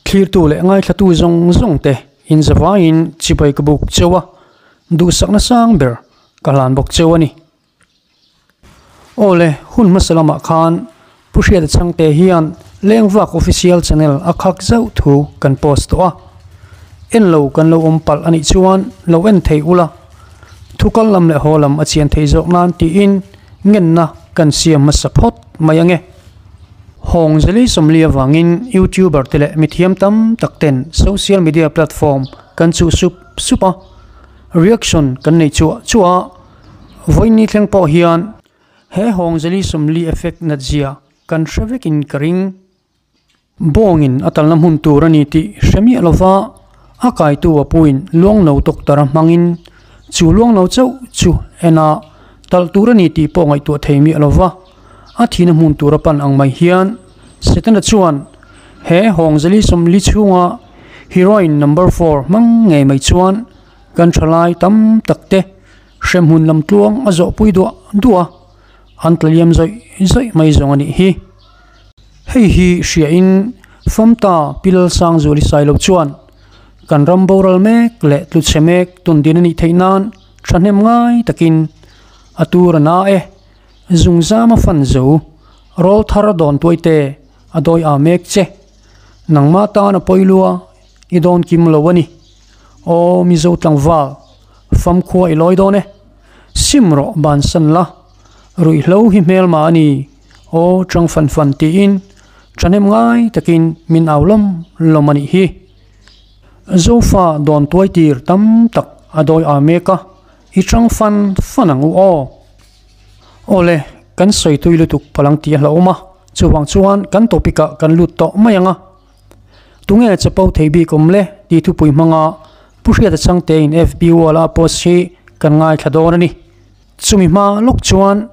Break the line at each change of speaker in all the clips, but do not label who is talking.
Thlirtu leh ngaithlatu zawng zawng te inzavaiin chibai ka buk cheu a, duhsakna sang ber ka hlan bawk cheu a ni. Aw le, hun hmasa lamah khan Pu Hriata Chhangte hian Lengvak Official Channel a khak zauh thu kan post tawh a. En lo kan lo awm palh a nih chuan lo en thei ula, thu kal lam leh haw lam a chian thei zawk nan tiin ngenna kan siam hmasa phawt mai ange. Hawng Zeli Sawmli avangin YouTuber te leh mithiam tam tak ten social media platform kan chuh sup sup a, reaction kan nei chuah chuah a, vawiin thleng pawh hian he Hawng Zeli Sawmli effect nat zia kan hre vekin ka ring. Bawngin a talna hmun tur a ni tih hre miah lova a kaitu a puin luangno doctor a hmangin chu luangno chauh chu en a talh tur a ni tih pawh ngaihtuah thei miah lova a thihna hmun tur a pan ang mai hian Setana chuan he Hawngzali 40 chhunga heroine number four hmang ngei mai chuan kan thalai tam tak te hremhmun lamtluang a zawhpui duah duah a, an tla liam zawih zawih mai zawng a nih hi. Hei hi hriain Famta Pi Lalsangzuali Sailo chuan kan ram boral mek leh tluchhe mek tundin a nih theih nan thahnem ngai takin a tur a na e. Zungzama fan zo, rawl thar dawn tuaite a dawi a mek che. Nangmah tan a pawi lua i dawn kim lo a ni. Aw Mizo tlangval, famkhua i lawi dawn e. Sim rawh bansan la. Ruihhlo hi hmelma a ni, aw chang fan fan tiin thahnem ngai takin min au lawm lawm a nih hi. Zofa dawn tuai tir tam tak a dawi a mek a, i chang fan fan ang u aw. Awle, kan sawi tui lutuk palang tih a hlauhawm a, chuvang chuan kan topic ah kan lut tawh mai ang a. Tunge chapo thei bik awm le tih thupui hmanga Pu Hriata Changtein FB wall a post hi kan ngaithla dawn a ni. Chumi hma lawk chuan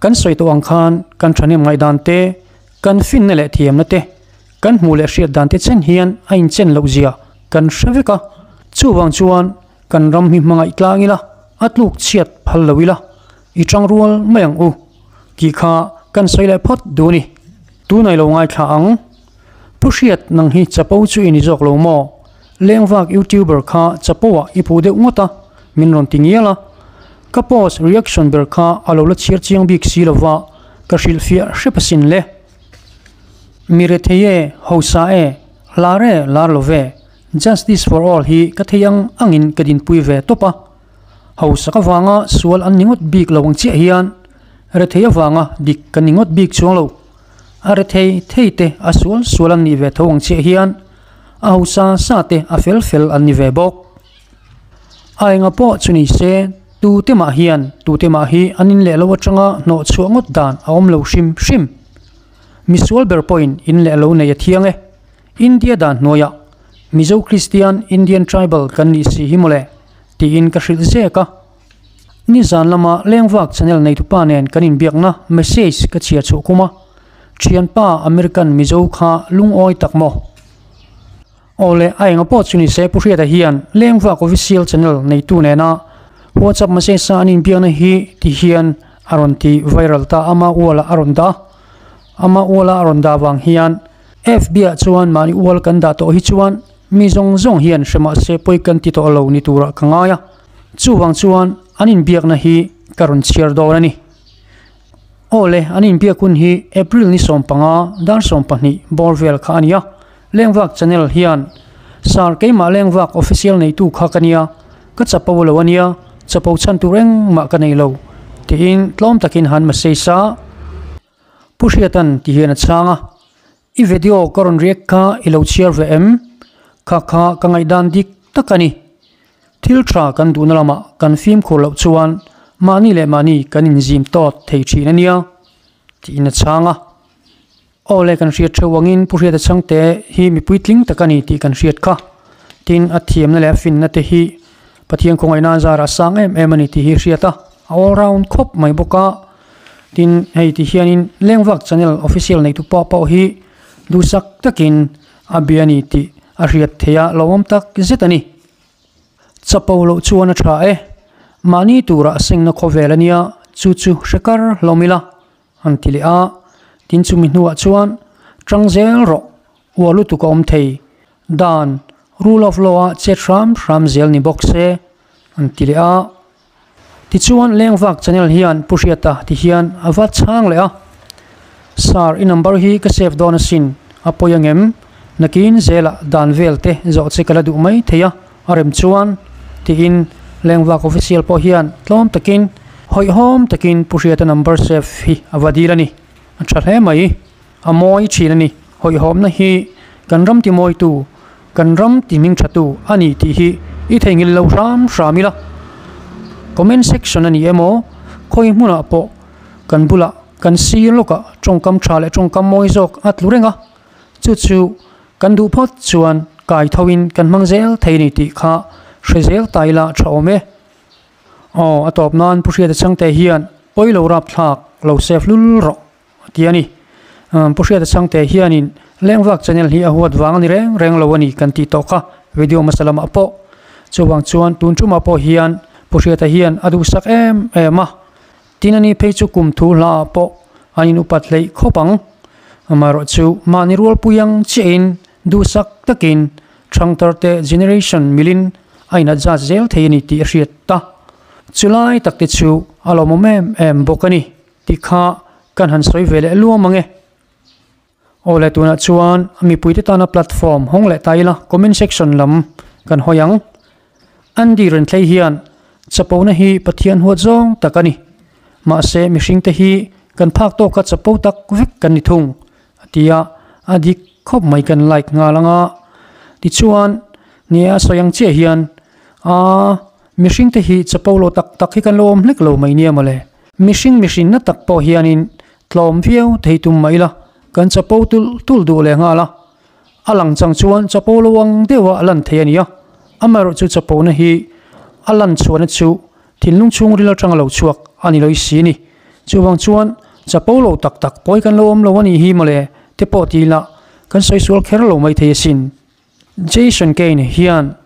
kan sawi tawh ang khan kan thahnem ngaihdan te, kan finna leh thiamna te, kan hmuh leh hriat dan te chen hian a inchen loh zia kan hre vek a. Chuvang chuan kan ram hi hmangaih tlang ila, a tluk chhiat phal lo ila, i tang rual mai ang u tih kha kan sawi leh phawt duh a ni. Tunai lo ngaithla ang. Pu Hriat nang hi chapo chu i ni zawk lo maw? Lengvak youtuber kha chapo ah i puh deuh ngawt a, min rawn ti ngial a. Ka post reaction ber kha a lo la chhiar chiang bik si lova, ka hrilhfiah hrep asin le. Mi rethei e, hausa e, lar e, lar lo ve, justice for all hi ka thei ang angin ka dinpui ve tawp a. Hausak avanga sual an ni ngawt bik lo ang chiah hian rethei avanga dik kan ni ngawt bik chuang lo. A rethei thei te a sual sual an nih ve tho ang chiah hian a hausa sa te a fel fel an ni ve bawk. A enga pawh chu ni se tu te mah hian tu te mah hi an in leh lo atanga hnawh chhuah ngawt dan a awm lo hrim hrim. Misual ber pawhin in leh lo nei a thiang e. India dan hnuaiah Mizo Kristian Indian Tribal kan nih si hi mawle tiin ka hrilh zek a. Nizan lama Lengvak channel neitupa nen kan inbiakna message ka chhiar chhuah kum a, Thianpa American Mizo kha lungawi tak maw? Aw le, a enga pawh chu ni se Pu Hriata hian Lengvak official channel neitu nena WhatsApp message a an inbiakna hi ti hian a rawn ti viral ta ama uala a rawn dah a, ama uala a rawn dah vang hian FB ah chuan mahni ual kan dah tawh hi chuan mi zawng zawng hian hre mahse pawi kan ti tawh lo ni turah ka ngai a. Chuvang chuan an inbiakna hi ka rawn chhiar dawn a ni. Aw le, an inbiak hun hi April ni 15, dar 12 bawr vel kha a ni a. Lengvak channel hian Sir keimah Lengvak official neitu kha ka nia, ka chapo lo a nia, chapo chhan tur engmah ka nei lo, tiin tlawm takin han message a. Pu Hriatan ti hian a chhang a, I video ka rawn react kha i lo chhiar ve em? Kha kha ka ngaihdan dik tak a ni. Thil tha kan duhna lamah kan fimkhur loh chuan mahni leh mahni kan inzim tawt thei thin a nia, tiin a chhang a. Aw le kan hriat theuh angin Pu Hriata Chhangte hi mipui tling tak a ni tih kan hriat kha. Tin, a thiamna leh a finna te hi Pathian khawngaihna a zarah a sang em em a ni tih hi hriat a, a all round khawp mai bawk a. Tin, hei ti hianin Lengvak channel official neitu pawh pawh hi duhsak takin a bia a ni tih a hriat theih a, lawmawm tak zet a ni. Chapo loh chuan a tha e, mahni turah sengna khawvel a nia, chu chu hre kar hlawm ila, an ti leh a. Tin, chumi hnuah chuan tang zel rawh, uar lutuk a awm thei. Dan, rule of law, ah chet hram hram zel ni bawk se, an ti leh a. Tichuan Lengvak channel hian Pu Hriata ti hian a va chhang leh a, Sir, i number hi ka save dawn asin, a pawi angem? Nakin zelah dan vel te zawh che ka la duh mai thei a, a rem chuan, tiin Lengvak official pawh hian tlawm takin, hawihhawm takin Pu Hriata number save hi a va dil a ni. A tha hle mai. A mawi thin a ni. Hawihhawmna hi kan ram timawitu, kan ram tihmingthatu a ni tih hi i theihnghilh lo hram hram ila. Comment section a ni emaw, khawi hmunah pawh kan bulah kan sir lawkah tawngkam tha leh tawngkam mawi zawk a tlu reng a, chu chu kan duh phawt chuan kai thoin kan hmang zel thei a ni tih kha hre zel ta ila tha awm e. Aw, a tawp nan Pu Hriata Chhangte hian pawi lo rapthlak lo save lul rawh. A ti a ni. Pu Hriata Chhangte hianin Lengvak channel hi a huat vang a ni reng reng lo a ni kan tih tawh kha video hmasa lamah pawh. Chuvang chuan tun tumah pawh hian Pu Hriata hian a duhsak em em a. Tin a ni phei chu kum thu hla ah pawh an in upat hleih khawp ang. Amaherawh chu mahni rualpui ang chiahin duhsak takin Thangtarte generation milin a in adjust zel thei a ni tih a hriat ta. Chulai tak te chu a lawmawm em em bawk a ni. Ti kha kan han sawi ve leh luam ang e. Aw le tunah chuan mipuite tana platform hawng leh ta ila comment section lam kan hawi ang. Andy Renthlei hian chapona hi Pathian huat zawng tak a ni. Mahse mihringte hi kan phak tawka chapo tak vek kan ni thung a ti a, a dik khawp mai kan like nghal ang a. Tichuan nia a sawi ang chiah hian aa mihringte hi chapo lo tak tak hi kan lo awm hlek lo mai nia mawle. Mihring mihrinna tak pawh hianin tlawm viau thei tum mah ila, kan chapo tulh tulh duh leh nghal a. A lang chang chuan chapo lo ang deuha a lan thei a ni a, amaherawhchu chapona hi a lan chhuahna chu thinlung chhungril atanga lo chhuak a ni lawih si ni. Chuvang chuan chapo lo tak tak pawi kan lo awm lo a nih hi mawle te pawh ti ila kan sawi sual kher lo mai thei asin. Jason Kane hian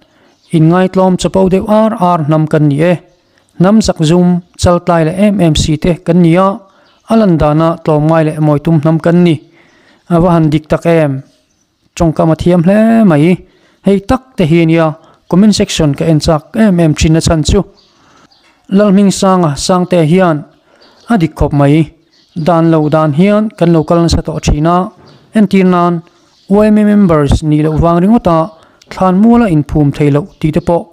inngaitlawm chapo deuh ar ar hnam kan ni e. Hnam zak zum, chal tlai leh em em si te kan ni a, a lan dana tlawm ngai leh mawi tum hnam kan ni. A va han dik tak em? Tawngkam a thiam hle mai. Hei tak te hi nia comment section ka en chak em em thin a chhan chu. Lalhmingsanga Sangte hian a dik khawp mai. Dan lo dan hian kan lo kal nasa tawh thin a, entir nan Yma members nih loh vang ringawt a thlan mual a inphum thei loh tih te pawh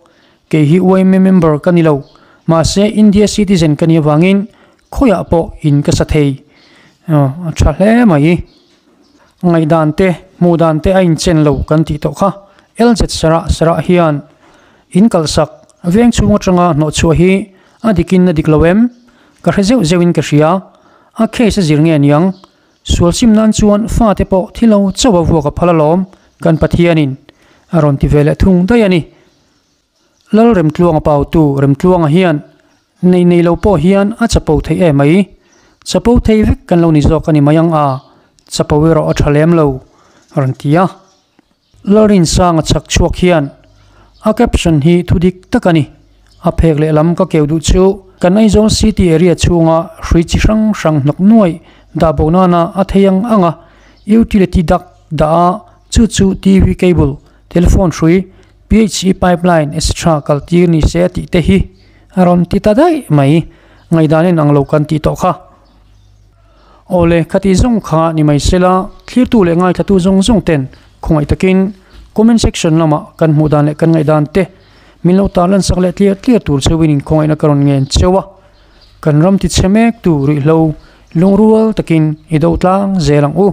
kei hi yma member ka ni lo, mahse India citizen ka nih avangin khawiah pawh in ka sa thei. A tha hle mai. Ngaihdan te, hmuh dan te a inchen lo kan tih tawh kha. LZ Sarah Sarah hian in kalhsak veng chhung atanga hnawhchhuah hi a dikin a dik lo em? Ka hre zeuh zeuhin ka hria. A case a zir nge niang? Sual sim nan chuan fate pawh thi lo chauh a vuak a phal alawm, kan Pathianin a rawn ti ve leh thung daih a ni. Lal Remtluanga pautu Remtluanga hian nei nei lo pawh hian a chapo theih em mai. Chapo thei vek kan lo ni zawk a ni mai ang a, chapo erawh a tha lem lo a rawn ti a. Lalrinsanga chhak chhuak hian a caption hi thu dik tak a ni. A phek lehlam ka keu duh chu kan Aizawl City area chhunga hrui chi hrang hrang hnawk nuai dah bo nana a thei ang ang a, utility duct dah a, chu chu TV cable, telephone hrui, PHE pipeline etc kal tir ni se a tih te hi a rawn ti ta daih mai. Ngaihdan in ang lo kan tih tawh kha. Awle, khati zawng kha ni mai sela, thlirtu leh ngaithlatu zawng zawng ten khawngaih takin comment section lamah kan hmuh dan leh kan ngaihdan te min lo tarlan sak leh tliar tliar tur cheuhin inkhawngaihna ka rawn ngen cheu a. Kan ram ti chhe mek tu rihlo lungrual takin i do tlang zel ang u.